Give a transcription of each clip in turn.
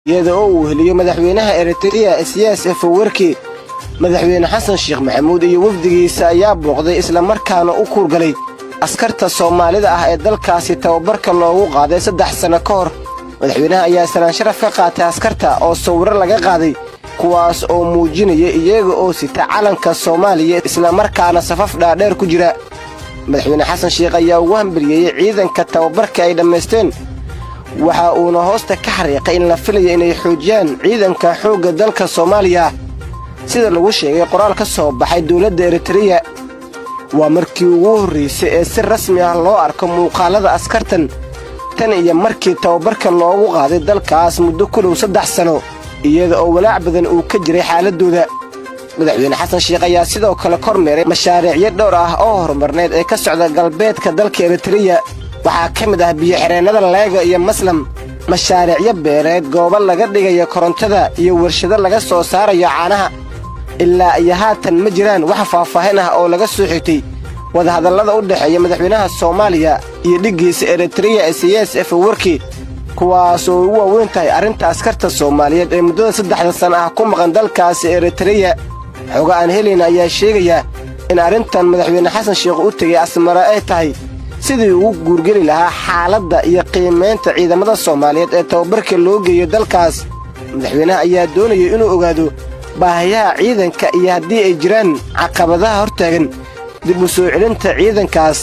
Iyada oo uu heliyo madaxweynaha Eritreya Isaias Afwerki, Madaxweyne Xasan Sheekh Maxamuud iyo wafdigiisa ayaa booqday islamarkaana u kuurgalay askarta Soomaalida ah ee dalkaasi tababarka loogu qaaday 3 sano ka hor. Madaxweynaha ayaa salaan sharaf ka qaatay askarta oo sawirro laga qaaday, kuwaas oo muujinaya iyaga oo sita calanka Soomaaliya, islamarkaana safaf dhaadheer ku jira. Madaxweyne Xasan Sheekh ayaa ugu hambaliyeeyey ciidanka tababarka ay dhammaysteen, waxa uuna hoosta ka xariiqay in la filayo inay xoojiyaan ciidanka xoogga dalka Soomaaliya, sida lagu sheegay qoraal ka soo baxay dowladda Eritreya. Waa markii ugu horraysay ee si rasmi ah loo arko muuqaallada askartan tan iyo markii tababarka loogu qaaday dalkaas muddo ku dhow 3 sano, iyada oo walaac badan uu ka jiray xaaladdooda. Madaxweyne Xasan Sheekh ayaa sidoo kale kormeeray mashaariicyo dhowr ah oo horumarneed ee ka socda galbeedka dalka Eritreya. Waxaa ka mid ah biyo-xireennada Leega iyo Maslam, mashaariicyo beereed, goobo laga dhigayo korontada iyo warshado laga soo saarayo caanaha. Ilaa iyo haatan ma jiraan wax faahfaahin ah oo laga soo xigtay wadahadallada u dhexeeya madaxweynaha Soomaaliya iyo dhiggiisa Eritreya Isaias Afwerki, kuwaas oo ugu waaweyn tahay arrinta askarta Soomaaliyeed ee muddada 3da sana ah ku maqan dalkaasi Eritreya. Xogo aan helayna ayaa sheegaya in arrintan Madaxweyne Xasan Sheekh u tegey Asmara ay tahay sidii ugu guurgeli lahaa xaaladda iyo qiimaynta ciidamada Soomaaliyeed ee tababarka loo geeyo dalkaas. Madaxweynaha ayaa doonaya inuu ogaado baahiyaha ciidanka iyo haddii ay jiraan caqabadaha hortaagan dib u soo celinta ciidankaas,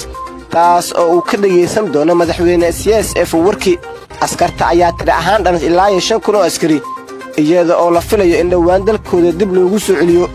taas oo uu ka dhegaysan doono Madaxweyne Isaias Afwerki. Askarta ayaa tiri ahaan dhan ilaa iyo 5000 oo askari, iyada oo la filayo in dhowaan dalkooda dib loogu soo celiyo.